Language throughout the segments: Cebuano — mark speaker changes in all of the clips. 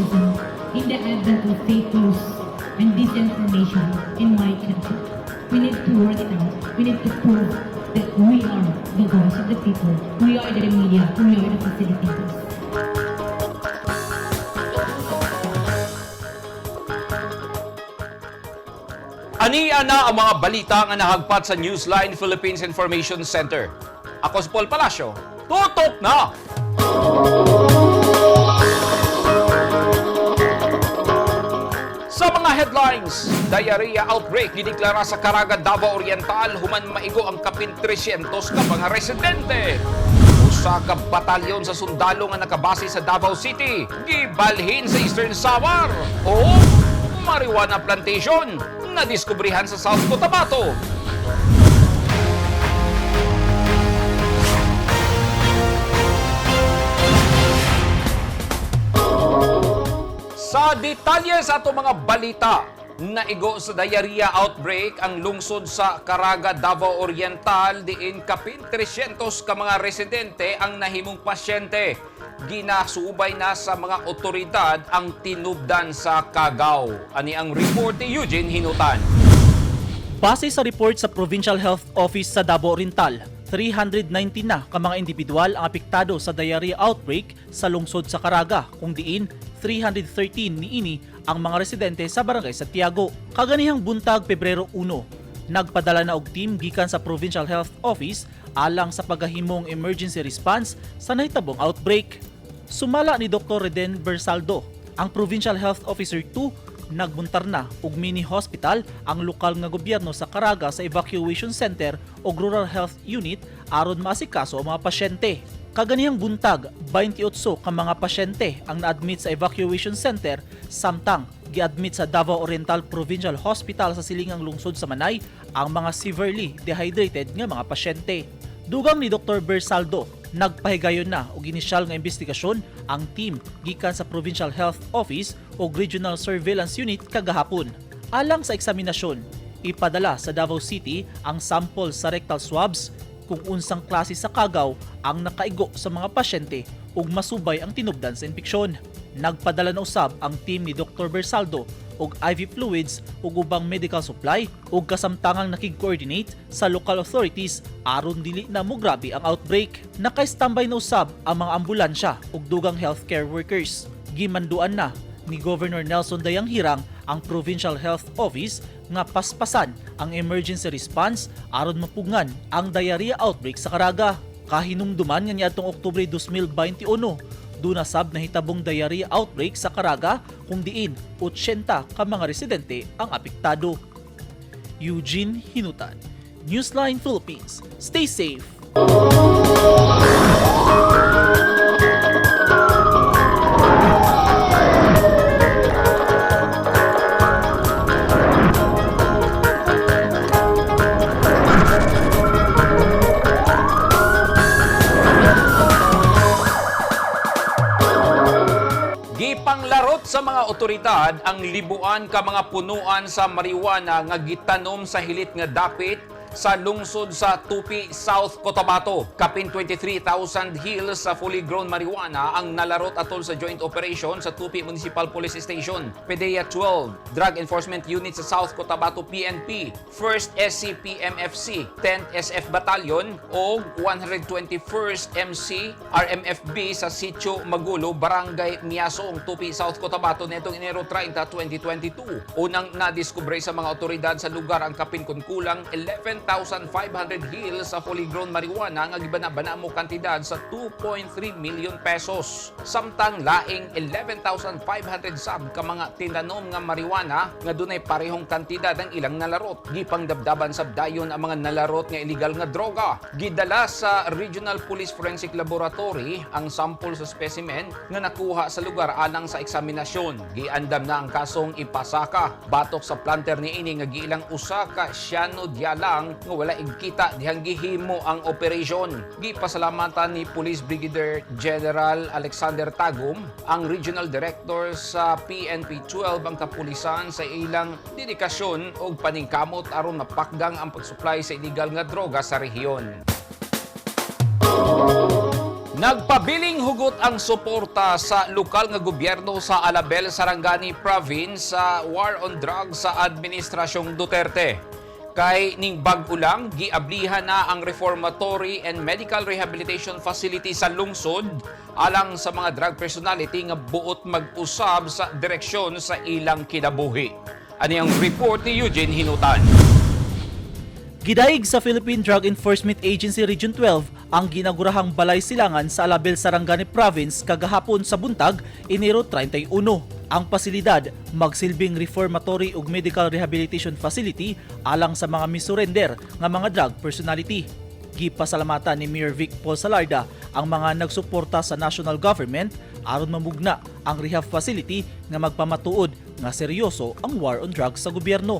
Speaker 1: journalism in the advent of fake news and disinformation in my country. We need to work it out. We need to prove that we are the voice of the people. We are the media. We are the facilitators.
Speaker 2: Ania na ang mga balita nga nahagpat sa Newsline Philippines Information Center. Ako si Paul Palacio. Tutok na! Sa mga headlines, diarrhea outbreak gideklara sa Caraga, Davao Oriental human maigo ang kapin 300 ka mga residente. Usa ka batalyon sa sundalo nga nakabase sa Davao City gibalhin sa Eastern Samar o marijuana plantation na diskubrihan sa South Cotabato. Sa detalye sa ato mga balita, naigo sa diarrhea outbreak ang lungsod sa Caraga, Davao Oriental, diin kapin 300 ka mga residente ang nahimong pasyente. Ginasubay na sa mga otoridad ang tinubdan sa Kagaw. Ani ang report ni Eugene Hinutan.
Speaker 3: Base sa report sa Provincial Health Office sa Davao Oriental, 319 na ka mga individual ang apektado sa diarrhea outbreak sa lungsod sa Caraga, kung diin 313 niini ang mga residente sa Barangay Santiago. Kaganihang buntag Pebrero 1, nagpadala na og team gikan sa Provincial Health Office alang sa paghahimong emergency response sa nahitabong outbreak. Sumala ni Dr. Reden Bersaldo, ang Provincial Health Officer 2, nagbuntar na og mini hospital ang lokal nga gobyerno sa Caraga sa evacuation center og rural health unit aron maasikaso ang mga pasyente. Kaganihang buntag, 28 ka mga pasyente ang naadmit sa evacuation center samtang giadmit sa Davao Oriental Provincial Hospital sa silingang lungsod sa Manay ang mga severely dehydrated nga mga pasyente. Dugang ni Dr. Bersaldo, nagpahigayon na og inisyal nga investigasyon ang team gikan sa Provincial Health Office ug Regional Surveillance Unit kagahapon. Alang sa eksaminasyon, ipadala sa Davao City ang sample sa rectal swabs kung unsang klase sa kagaw ang nakaigo sa mga pasyente ug masubay ang tinubdan sa impeksyon. Nagpadala na usab ang team ni Dr. Bersaldo og IV fluids ug ubang medical supply ug kasamtangang nakig-coordinate sa local authorities aron dili na mograbe ang outbreak. Naka-standby na usab ang mga ambulansya ug dugang healthcare workers. Gimanduan na ni Governor Nelson Dayanghirang ang Provincial Health Office nga paspasan ang emergency response aron mapugngan ang diarrhea outbreak sa Caraga. Kahinumduman nga niadtong Oktubre 2021, duna sab nahitabong diarrhea outbreak sa Caraga kung diin 80 ka mga residente ang apektado. Eugene Hinutan, Newsline Philippines. Stay safe.
Speaker 2: Gipanglarot sa mga otoridad ang libuan ka mga punuan sa marijuana nga gitanom sa hilit nga dapit sa lungsod sa Tupi, South Cotabato. Kapin 23,000 hills sa fully grown marijuana ang nalarot atol sa joint operation sa Tupi Municipal Police Station, PDEA 12, Drug Enforcement Unit sa South Cotabato PNP, 1st SCPMFC, 10th SF Battalion o 121st MC RMFB sa Sitio Magulo, Barangay Miasong, Tupi, South Cotabato nitong Enero 30, 2022. Unang nadiskubre sa mga otoridad sa lugar ang kapin kun kulang 11,500 hills sa fully grown marijuana nga gibana-bana mo kantidad sa 2.3 million pesos. Samtang laing 11,500 sab ka mga tinanom nga marijuana nga dunay parehong kantidad ang ilang nalarot. Gipangdabdaban sab dayon ang mga nalarot nga illegal nga droga. Gidala sa Regional Police Forensic Laboratory ang sample sa specimen nga nakuha sa lugar alang sa eksaminasyon. Giandam na ang kasong ipasaka. Batok sa planter niini nga giilang usa ka Siano Dialang nga wala igkita dihang gihimo ang operation. Gipasalamatan ni Police Brigadier General Alexander Tagum ang Regional Director sa PNP 12 ang kapulisan sa ilang dedikasyon og paningkamot aron mapakgang ang pagsupply sa illegal nga droga sa rehiyon. Nagpabiling hugot ang suporta sa lokal nga gobyerno sa Alabel, Sarangani Province sa war on drugs sa Administrasyong Duterte. Kay ning bag-o lang, giablihan na ang Reformatory and Medical Rehabilitation Facility sa lungsod alang sa mga drug personality nga buot mag-usab sa direksyon sa ilang kinabuhi. Ani ang report ni Eugene Hinutan.
Speaker 3: Gidayeg sa Philippine Drug Enforcement Agency Region 12 ang ginagurahang Balay Silangan sa Alabel, Sarangani Province kagahapon sa buntag, Enero 31. Ang pasilidad magsilbing reformatory ug medical rehabilitation facility alang sa mga misurrender nga mga drug personality. Gipasalamatan ni Mayor Vic Paul Salarda ang mga nagsuporta sa national government aron mamugna ang rehab facility nga magpamatuod nga seryoso ang war on drugs sa gobyerno.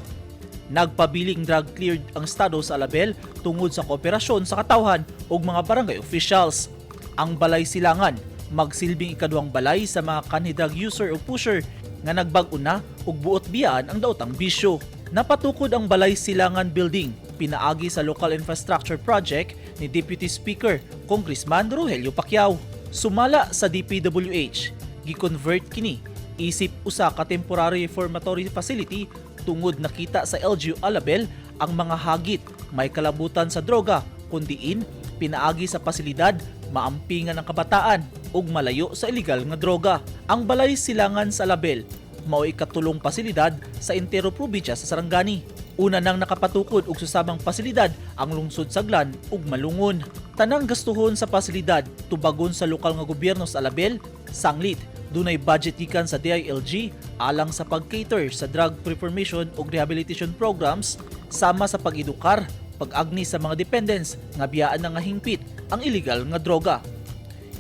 Speaker 3: Nagpabiling drug cleared ang estado sa Alabel tungod sa kooperasyon sa katawhan ug mga barangay officials. Ang Balay Silangan magsilbing ikaduhang balay sa mga kanhi drug user o pusher nga nagbag-o na ug buot biyaan ang daotang bisyo. Napatukod ang Balay Silangan Building pinaagi sa local infrastructure project ni Deputy Speaker Congressman Rogelio Pacquiao. Sumala sa DPWH, gi-convert kini isip usa ka temporary reformatory facility tungod nakita sa LGU Alabel ang mga hagit may kalabutan sa droga, kundiin pinaagi sa pasilidad maampingan ang kabataan ug malayo sa illegal nga droga. Ang Balay Silangan sa Alabel mao ikatulong pasilidad sa entero probinsya sa Sarangani. Una nang nakapatukod og susamang pasilidad ang lungsod sa Glan ug Malungon. Tanang gastuhon sa pasilidad tubagon sa lokal nga gobyerno sa Alabel, sanglit dunay budget gikan sa DILG alang sa pag-cater sa drug reformation ug rehabilitation programs sama sa pag-edukar, pag-agni sa mga dependents nga biyaan na nga hingpit ang illegal nga droga.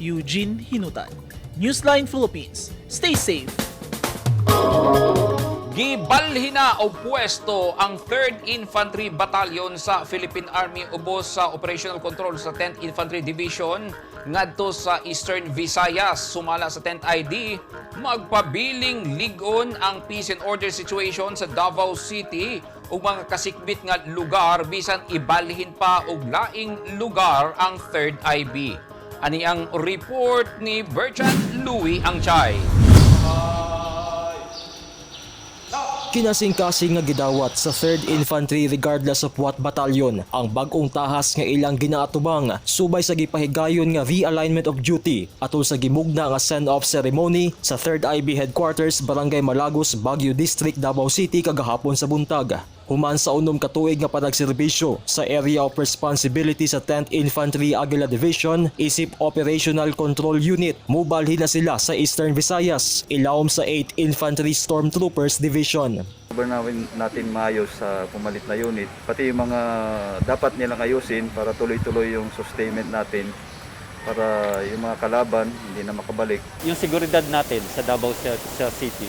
Speaker 3: Eugene Hinutan, Newsline Philippines. Stay safe.
Speaker 2: Gibalhin na og pwesto ang 3rd Infantry Battalion sa Philippine Army ubos sa operational control sa 10th Infantry Division ngadto sa Eastern Visayas. Sumala sa 10th ID, magpabiling lig-on ang peace and order situation sa Davao City ug mga kasikbit nga lugar bisan ibalhin pa og laing lugar ang 3rd IB. Ani ang report ni Bertrand Louis Angchay.
Speaker 4: Kinasingkasing nga gidawat sa 3rd Infantry, regardless of what battalion, ang bag-ong tahas nga ilang ginaatubang subay sa gipahigayon nga realignment of duty atol sa gimugna nga send-off ceremony sa 3rd IB Headquarters, Barangay Malagos, Baguio District, Davao City kagahapon sa buntag. Human sa 6 ka tuig nga panagserbisyo sa area of responsibility sa 10th Infantry Aguila Division isip Operational Control Unit, mubalhin na sila sa Eastern Visayas ilawom sa 8th Infantry Stormtroopers Division.
Speaker 5: Cover natin maayos sa pumalit na unit, pati yung mga dapat nilang ayusin para tuloy-tuloy yung sustainment natin, para yung mga kalaban hindi na makabalik.
Speaker 6: Yung seguridad natin sa Davao sa City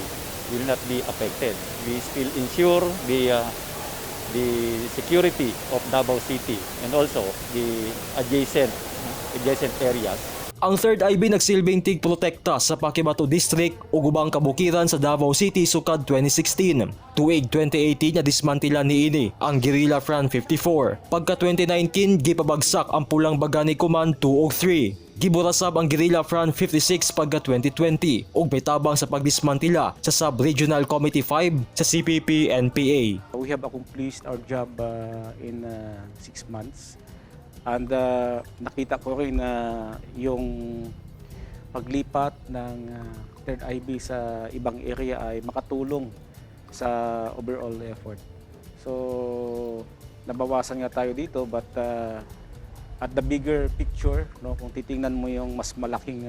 Speaker 6: will not be affected. We still ensure the security of Davao City and also the adjacent areas.
Speaker 4: Ang 3rd IB nagsilbing tig-protekta sa Paquibato District ug ubang kabukiran sa Davao City sukad 2016. Tuig 2018 na dismantila niini ang Guerrilla Front 54. Pagka 2019, gipabagsak ang Pulang Bagani Command 2 ug 3. Gibura sab ang Guerrilla Front 56 pagka 2020 ug mitabang sa pagdismantila sa Sub-Regional Committee 5 sa CPP-NPA.
Speaker 7: We have accomplished our job in 6 months. And nakita ko rin na yung paglipat ng Third IB sa ibang area ay makatulong sa overall effort. So, nabawasan nga tayo dito, but at the bigger picture, no, kung titingnan mo yung mas malaking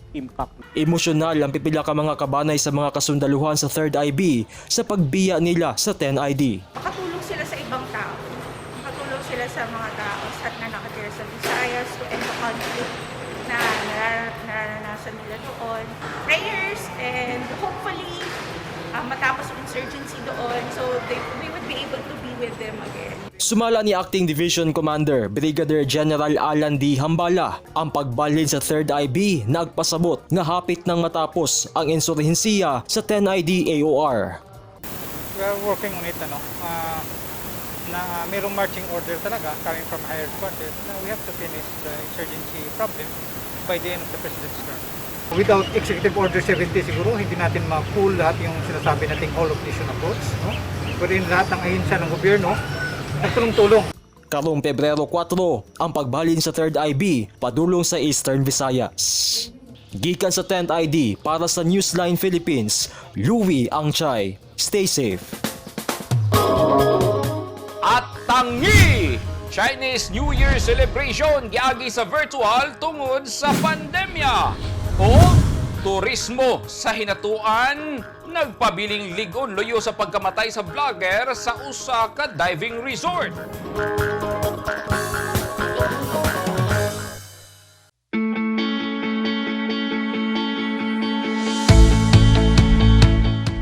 Speaker 7: impact.
Speaker 4: Emosyonal ang pipila ka mga kabanay sa mga kasundaluhan sa 3rd IB sa pagbiya nila sa 10 ID.
Speaker 8: Makatulong sila sa ibang tao. Makatulong sila sa mga tao sa na nakatira sa Visayas to end the conflict na nararanasan nila doon. Prayers and hopefully matapos yung insurgency doon so we would be able to be with them again.
Speaker 4: Sumala ni Acting Division Commander Brigadier General Alan D. Hambala, ang pagbalhin sa 3rd IB nagpasabot nga hapit nang matapos ang insurhensiya sa 10 ID AOR.
Speaker 9: We are working on it, ano. na merong marching order talaga coming from higher headquarters na we have to finish the insurgency problem by the end of the President's term. Without Executive Order 70 siguro, hindi natin ma-pull lahat yung sinasabi nating whole of nation approach. No? Wherein lahat ng ahensya ng gobyerno nagtulong-tulong.
Speaker 4: Karong Pebrero 4, ang pagbalin sa 3rd IB padulong sa Eastern Visayas. Gikan sa 10th ID para sa Newsline Philippines, Louie Angchay. Stay safe.
Speaker 2: At tangi! Chinese New Year celebration giagi sa virtual tungod sa pandemya. O turismo sa hinatuan nagpabiling ligon luyo sa pagkamatay sa vlogger sa usa ka diving resort.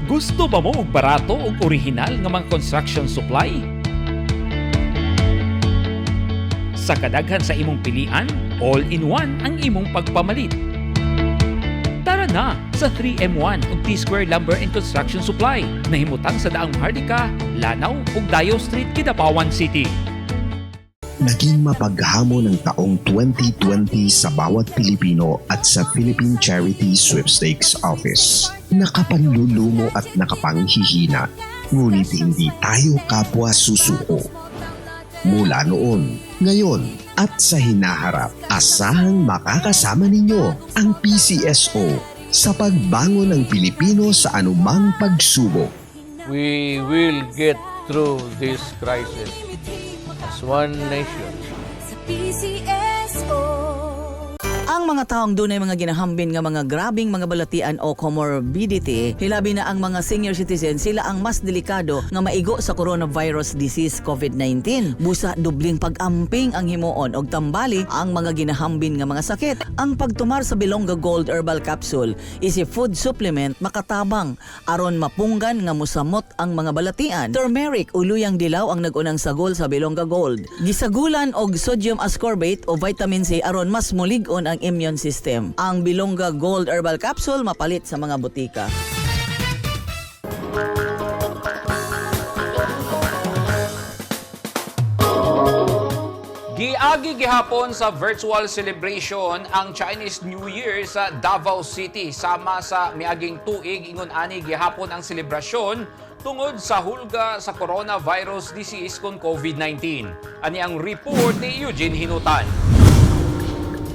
Speaker 2: Gusto ba mo og barato ug orihinal nga mga construction supply? Sa kadaghan sa imong pilian, all-in-one ang imong pagpamalit. Tara na sa 3M1 ug T-Square Lumber and Construction Supply nahimutang sa Daang Maharlika, Lanao ug Dayo Street, Kidapawan City.
Speaker 10: Naging mapaghamon ang taong 2020 sa bawat Pilipino at sa Philippine Charity Sweepstakes Office. Nakapanlulumo at nakapanghihina, ngunit hindi tayo kapwa susuko. Mula noon, ngayon at sa hinaharap, asahang makakasama ninyo ang PCSO sa pagbangon ng Pilipino sa anumang pagsubok.
Speaker 11: We will get through this crisis as one nation.
Speaker 12: Ang mga taong dunay mga ginahambin nga mga grabing mga balatian o comorbidity, hilabi na ang mga senior citizen, sila ang mas delikado nga maigo sa coronavirus disease COVID-19. Busa dubling pag-amping ang himuon og tambali ang mga ginahambin nga mga sakit. Ang pagtumar sa Bilongga Gold Herbal Capsule is a food supplement makatabang aron mapunggan nga musamot ang mga balatian. Turmeric o luyang dilaw ang nagunang sagol sa Bilongga Gold. Gisagulan og sodium ascorbate o vitamin C aron mas mulig-on ang immune system. Ang Bilongga Gold Herbal Capsule mapalit sa mga butika.
Speaker 2: Giagi gihapon sa virtual celebration ang Chinese New Year sa Davao City. Sama sa miaging tuig, ingon ani gihapon ang selebrasyon tungod sa hulga sa coronavirus disease kon COVID-19. Ani ang report ni Eugene Hinutan.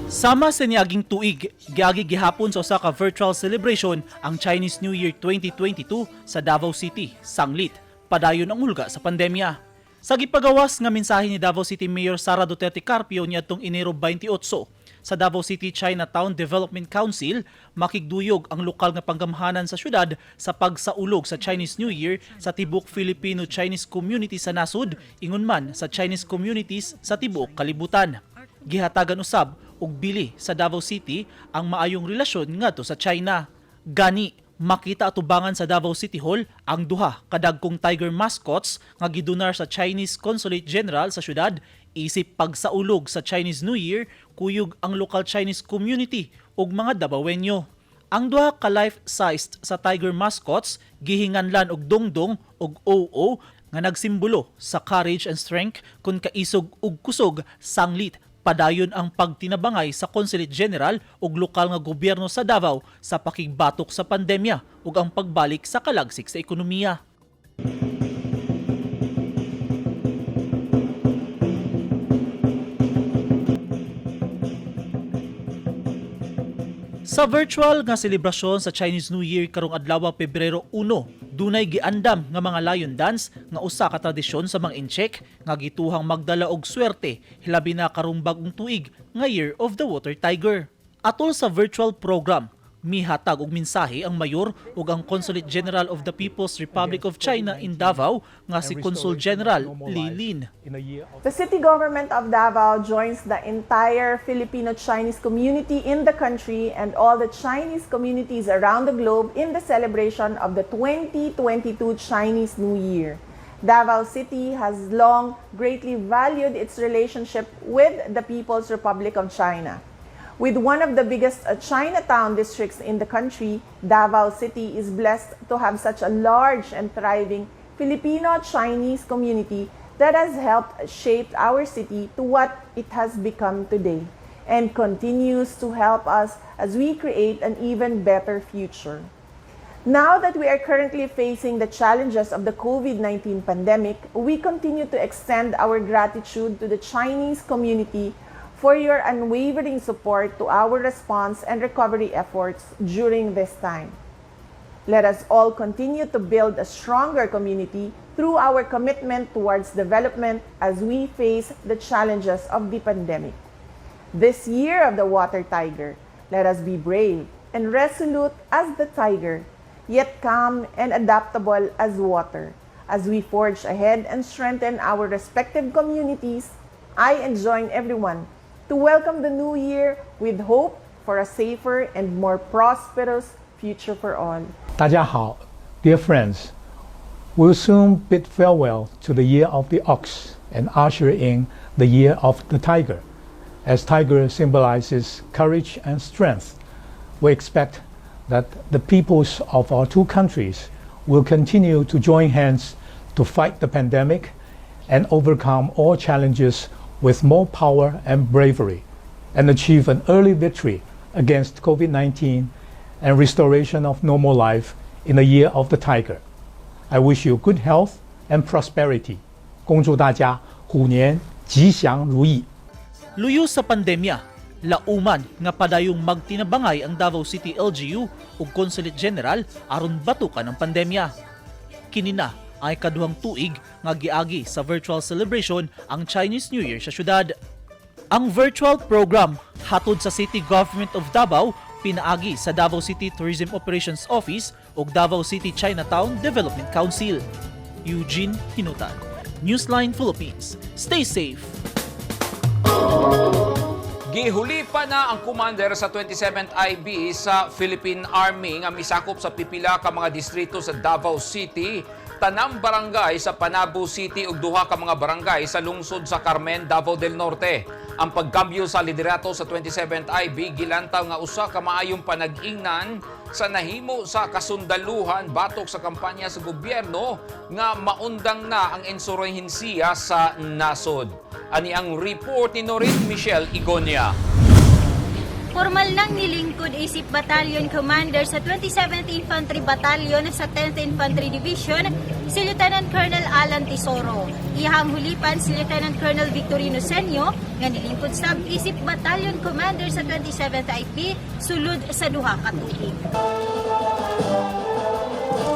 Speaker 3: Sama sa niaging tuig, giagi gihapon sa usa ka virtual celebration ang Chinese New Year 2022 sa Davao City, sanglit padayon ang hulga sa pandemya. Sa gipagawas nga mensahe ni Davao City Mayor Sara Duterte Carpio niadtong Enero 28 sa Davao City Chinatown Development Council, makigduyog ang lokal nga panggamhanan sa syudad sa pagsaulog sa Chinese New Year sa tibok Filipino-Chinese community sa nasud, ingon man sa Chinese communities sa tibuok kalibutan. Gihatagan usab og bili sa Davao City ang maayong relasyon ngadto sa China. Gani makita atubangan sa Davao City Hall ang duha kadagkong tiger mascots nga gidunar sa Chinese Consulate General sa syudad isip pagsaulog sa Chinese New Year kuyog ang local Chinese community ug mga Dabawenyo. Ang duha ka life-sized sa tiger mascots gihinganlan og dongdong ug oo nga nagsimbolo sa courage and strength kun kaisog ug kusog sanglit padayon ang pagtinabangay sa Consulate General ug lokal nga gobyerno sa Davao sa pakigbatok sa pandemya ug ang pagbalik sa kalagsik sa ekonomiya. Sa virtual nga selebrasyon sa Chinese New Year karong adlaw Pebrero 1, dunay giandam nga mga lion dance nga usa ka tradisyon sa mga Incheck nga gituhang magdala og swerte hilabi na karong bagong tuig nga Year of the Water Tiger. Atol sa virtual program, mihatag og mensahe ang mayor ug ang Consulate General of the People's Republic of China in Davao nga si Consul General Li Lin.
Speaker 8: The city government of Davao joins the entire Filipino-Chinese community in the country and all the Chinese communities around the globe in the celebration of the 2022 Chinese New Year. Davao City has long greatly valued its relationship with the People's Republic of China. With one of the biggest Chinatown districts in the country, Davao City is blessed to have such a large and thriving Filipino-Chinese community
Speaker 13: that has helped shape our city to what it has become today and continues to help us as we create an even better future. Now that we are currently facing the challenges of the COVID-19 pandemic, we continue to extend our gratitude to the Chinese community for your unwavering support to our response and recovery efforts during this time. Let us all continue to build a stronger community through our commitment towards development as we face the challenges of the pandemic. This Year of the Water Tiger, let us be brave and resolute as the tiger, yet calm and adaptable as water. As we forge ahead and strengthen our respective communities, I enjoin everyone to welcome the new year with hope for a safer and more prosperous future for all.
Speaker 14: 大家好，Dear friends, we'll soon bid farewell to the Year of the Ox and usher in the Year of the Tiger. As tiger symbolizes courage and strength, we expect that the peoples of our two countries will continue to join hands to fight the pandemic and overcome all challenges with more power and bravery and achieve an early victory against COVID-19 and restoration of normal life in the Year of the Tiger. I wish you good health and prosperity. 恭祝大家虎年吉祥如意。
Speaker 3: Luyo sa pandemya, lauman nga padayong magtinabangay ang Davao City LGU ug Consulate General aron batukan ang pandemya. Kini na ay kaduhang tuig nga giagi sa virtual celebration ang Chinese New Year sa syudad. Ang virtual program hatod sa City Government of Davao pinaagi sa Davao City Tourism Operations Office ug Davao City Chinatown Development Council. Eugene Hinutan, Newsline Philippines. Stay safe.
Speaker 2: Gihuli pa na ang commander sa 27th IB sa Philippine Army nga misakop sa pipila ka mga distrito sa Davao City, tanang barangay sa Panabo City ug duha ka mga barangay sa lungsod sa Carmen, Davao del Norte. Ang pagkambyo sa liderato sa 27th IB gilantaw nga usa ka maayong panag-ingnan sa nahimo sa kasundaluhan batok sa kampanya sa gobyerno nga maundang na ang insurhensiya sa nasod. Ani ang report ni Norin Michelle Igonia.
Speaker 15: Formal nang nilingkod isip Battalion Commander sa 27th Infantry Battalion sa 10th Infantry Division si Lieutenant Colonel Alan Tesoro. Iyahang hulipan si Lieutenant Colonel Victorino Senyo nga nilingkod sab isip Battalion Commander sa 27th IP sulod sa 2 ka tuig.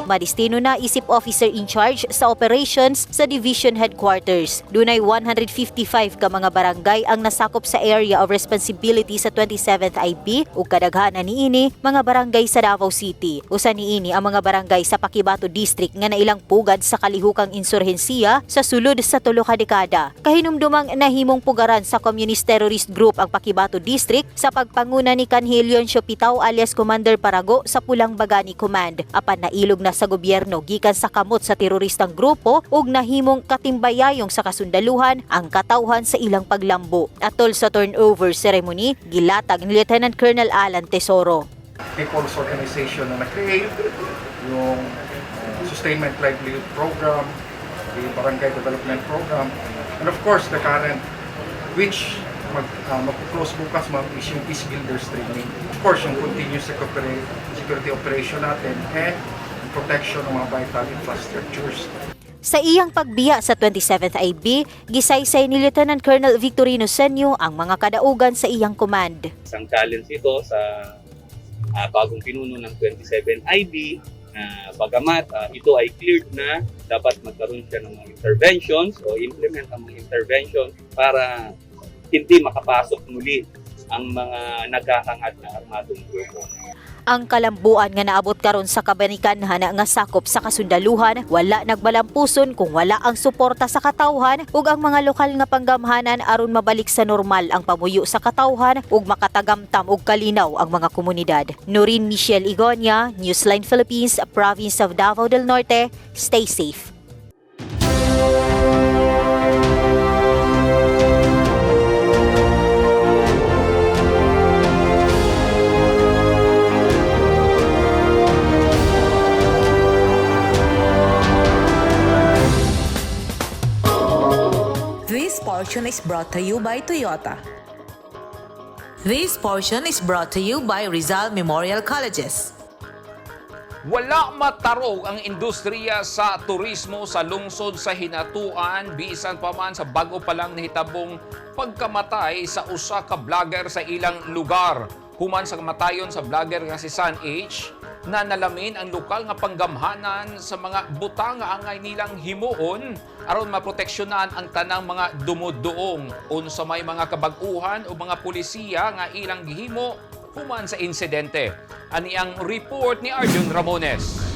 Speaker 16: Madistino na isip officer in charge sa operations sa division headquarters. Dunay 155 ka mga barangay ang nasakop sa area of responsibility sa 27th IB ug kadaghanan niini mga barangay sa Davao City. Usa niini ang mga barangay sa Paquibato District nga nailang pugad sa kalihukang insurhensiya sa sulod sa 3 ka dekada. Kahinumdumang nahimong pugaran sa Communist Terrorist Group ang Paquibato District sa pagpanguna ni Kanhi Leoncio Pitao alias Commander Parago sa Pulang Bagani Command. Apan nailog na sa gobyerno gikan sa kamot sa teroristang grupo ug nahimong katimbayayong sa kasundaluhan ang katawhan sa ilang paglambo. Atol sa turnover ceremony, gilatag ni Lieutenant Colonel Alan Tesoro.
Speaker 17: People's Organization na na-create, yung Sustainment Livelihood Program, the Barangay Development Program, and of course the current, which mag-close bukas, ma'am, is yung Peace Builders Training. Of course, yung continuous security operation natin and protection ng mga vital infrastructures.
Speaker 16: Sa iyang pagbiya sa 27th IB, gisaysay ni Lieutenant Colonel Victorino Senyo ang mga kadaugan sa iyang command.
Speaker 18: Isang challenge ito sa bagong pinuno ng 27 IB na bagamat ito ay cleared na, dapat magkaroon siya ng mga interventions o implement ang mga interventions para hindi makapasok muli ang mga naghahangad na armadong grupo.
Speaker 16: Ang kalambuan nga naabot karon sa kabanikanhan nga sakop sa kasundaluhan, wala nagbalampuson kung wala ang suporta sa katawhan ug ang mga lokal nga panggamhanan aron mabalik sa normal ang pamuyo sa katawhan ug makatagamtam og kalinaw ang mga komunidad. Noreen Michelle Igonia, Newsline Philippines, Province of Davao del Norte. Stay safe.
Speaker 19: portion is brought to you by Toyota. This portion is brought to you by Rizal Memorial Colleges.
Speaker 2: Wala matarog ang industriya sa turismo sa lungsod sa Hinatuan bisan pa man sa bago pa lang nahitabong pagkamatay sa usa ka vlogger sa ilang lugar. Human sa kamatayon sa vlogger nga si San H, na nalamin ang lokal nga panggamhanan sa mga butang nga angay nilang himuon aron maproteksyonan ang tanang mga dumuduong, unsa may mga kabag-uhan o mga pulisiya nga ilang gihimo human sa insidente. Ani ang report ni Arjun Ramones.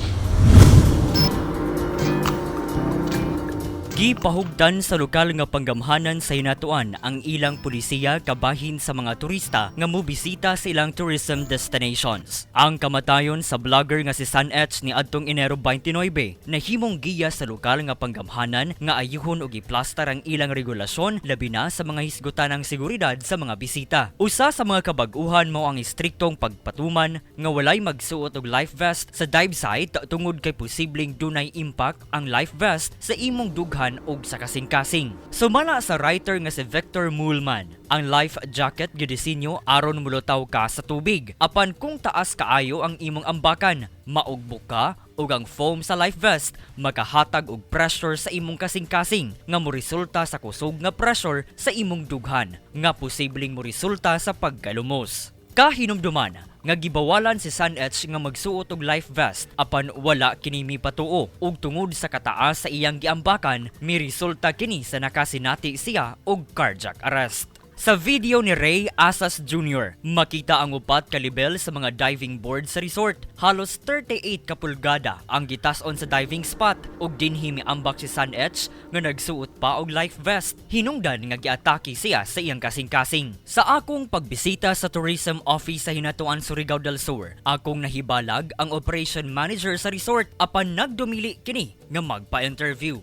Speaker 20: Gipahugdan sa lokal nga panggamhanan sa Hinatuan ang ilang pulisiya kabahin sa mga turista nga mobisita sa ilang tourism destinations. Ang kamatayon sa vlogger nga si San H ni adtong Enero 29 nahimong giya sa lokal nga panggamhanan nga ayuhon og iplastar ang ilang regulasyon, labi na sa mga hisgutan ng seguridad sa mga bisita. Usa sa mga kabag-uhan mao ang istriktong pagpatuman nga walay magsuot og life vest sa dive site tungod kay posibleng dunay impact ang life vest sa imong dughan og sa kasing-kasing. Sumala sa writer nga si Victor Moolman, ang life jacket gidisenyo aron mulutaw ka sa tubig. Apan kung taas kaayo ang imong ambakan, maugbok ka ug ang foam sa life vest makahatag og pressure sa imong kasing-kasing nga moresulta sa kusog nga pressure sa imong dughan nga posibleng moresulta sa pagkalumos. Kahinumduman nga gibawalan si San H nga magsuot og life vest, apan wala kini mipatuo ug tungod sa kataas sa iyang giambakan, miresulta kini sa nakasinati siya og cardiac arrest. Sa video ni Ray Asas Jr., makita ang upat ka lebel sa mga diving board sa resort. Halos 38 ka pulgada ang gitas-on sa diving spot ug dinhi miambak si San H nga nagsuot pa og life vest. Hinungdan nga giatake siya sa iyang kasing-kasing. Sa akong pagbisita sa tourism office sa Hinatuan, Surigao del Sur, akong nahibalag ang operation manager sa resort, apan nagdumili kini nga magpa-interview.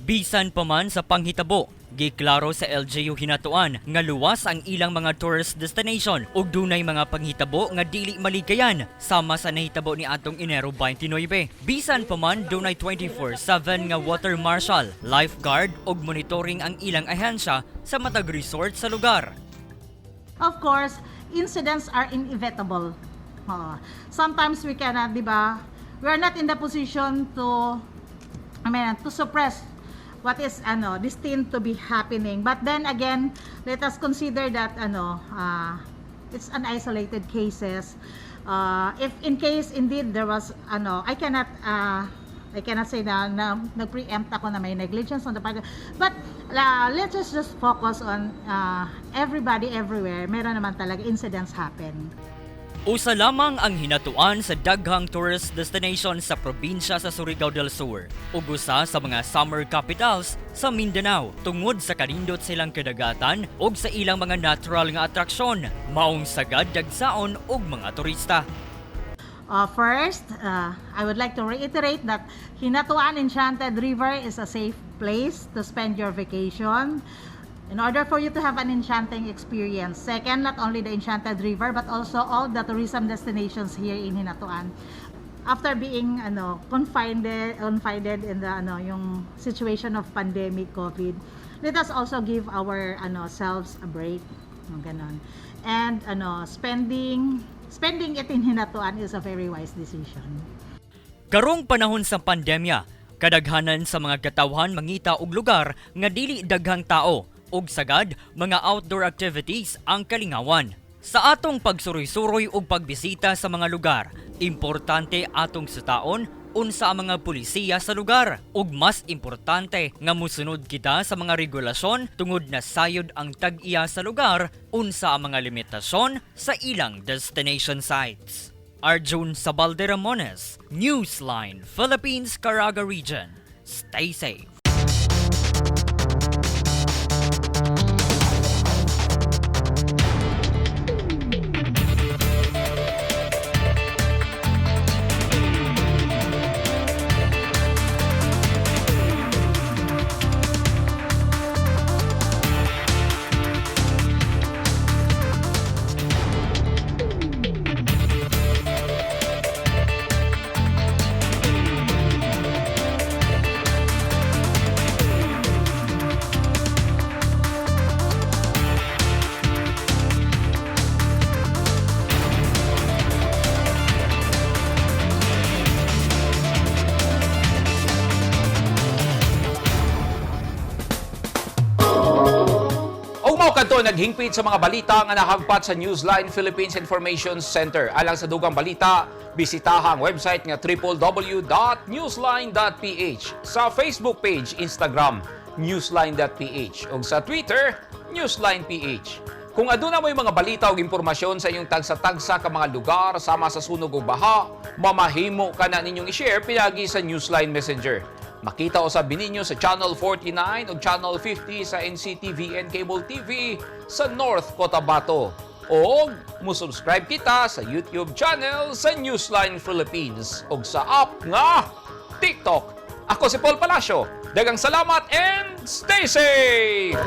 Speaker 20: Bisan pa man sa panghitabo, giklaro sa LGU Hinatuan nga luwas ang ilang mga tourist destination ug dunay mga panghitabo nga dili maligayan sama sa nahitabo ni atong Enero 29. Bisan pa man dunay 24/7 nga water marshal, lifeguard ug monitoring ang ilang ahensya sa matag resort sa lugar.
Speaker 21: Of course, incidents are inevitable. Sometimes we cannot, di ba? We are not in the position to, I mean, to suppress what is destined to be happening. But then again, let us consider that it's an isolated cases. If in case indeed there was I cannot say na nag-preempt ako na may negligence on the part. But let's just focus on everybody everywhere. Meron naman talaga incidents happen.
Speaker 20: Usa lamang ang Hinatuan sa daghang tourist destination sa probinsya sa Surigao del Sur ug usa sa mga summer capitals sa Mindanao tungod sa kanindot silang kadagatan ug sa ilang mga natural nga atraksyon, maong sagad dagsaon og mga turista.
Speaker 21: First, I would like to reiterate that Hinatuan Enchanted River is a safe place to spend your vacation in order for you to have an enchanting experience. Second, not only the Enchanted River but also all the tourism destinations here in Hinatuan. After being confined in the yung situation of pandemic COVID, let us also give our selves a break. Ganon. And spending it in Hinatuan is a very wise decision.
Speaker 20: Karong panahon sa pandemya, kadaghanan sa mga katawhan mangita og lugar nga dili daghang tao ug sagad mga outdoor activities ang kalingawan. Sa atong pagsuroy-suroy ug pagbisita sa mga lugar, importante atong sutaon unsa ang mga pulisiya sa lugar ug mas importante nga musunod kita sa mga regulasyon tungod na sayod ang tag-iya sa lugar unsa ang mga limitasyon sa ilang destination sites. Arjun Sabalde Ramones, Newsline, Philippines, Caraga Region. Stay safe.
Speaker 2: kadto naghingpit sa mga balita nga nahagpat sa Newsline Philippines Information Center. Alang sa dugang balita, bisitaha ang website nga www.newsline.ph, sa Facebook page, Instagram, newsline.ph ug sa Twitter, newsline.ph. Kung aduna mo'y mga balita o impormasyon sa inyong tagsa-tagsa ka mga lugar sama sa sunog o baha, mamahimo ka na ninyong i-share pinaagi sa Newsline Messenger. Makita usab ninyo sa Channel 49 o Channel 50 sa NCTVN Cable TV sa North Cotabato. O mo-subscribe kita sa YouTube channel sa Newsline Philippines o sa app nga TikTok. Ako si Paul Palacio. Daghang salamat and stay safe!